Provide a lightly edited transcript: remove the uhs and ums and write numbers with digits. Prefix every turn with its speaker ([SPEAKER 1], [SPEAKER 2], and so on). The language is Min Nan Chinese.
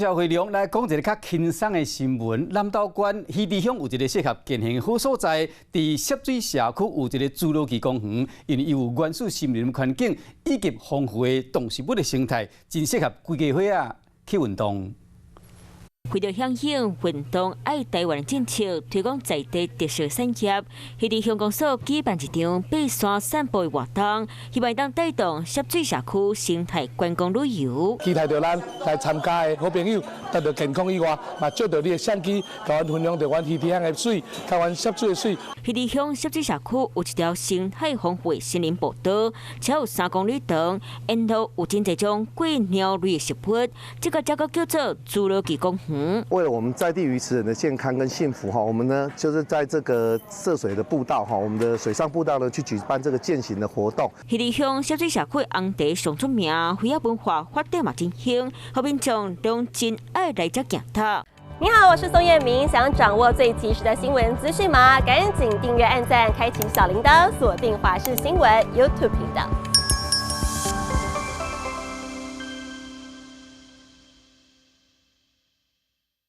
[SPEAKER 1] 社會量來講一个較輕鬆的新聞。南投縣魚池鄉有一个適合健行好所在，佇澀水社區有一个侏羅紀公園，因為伊有原始森林環境以及豐富的動植物的生態，真適合規家伙仔去運動。
[SPEAKER 2] 為著響應運動愛台灣的政策，推廣在地特色產業，魚池鄉公所舉辦一場爬山散步的活動，希望當帶動澀水社區生態觀光旅遊。
[SPEAKER 3] 期待著咱來參加的好朋友，除著健康以外，嘛借著你的相機，共阮分享著阮魚池鄉的水，佮阮澀水的水。
[SPEAKER 2] 魚池鄉澀水社區有一條生態豐富的森林步道，車有3公里長，沿途有真濟種貴鳥類的植物，這个這个叫做侏羅紀公園。
[SPEAKER 4] 為了我們在地魚池人的健康跟幸福哈，我們呢就是在這個涉水的步道哈，我們的水上步道呢去舉辦這個健行的活動。
[SPEAKER 2] 魚池鄉澀水社區紅茶上出名，漁仔文化發展嘛真興，予民眾攏真愛來遮行透。
[SPEAKER 5] 你好，我是宋燕明，想掌握最及時的新聞資訊嗎？趕緊訂閱、按讚、開啟小鈴鐺，鎖定華視新聞 YouTube 頻道。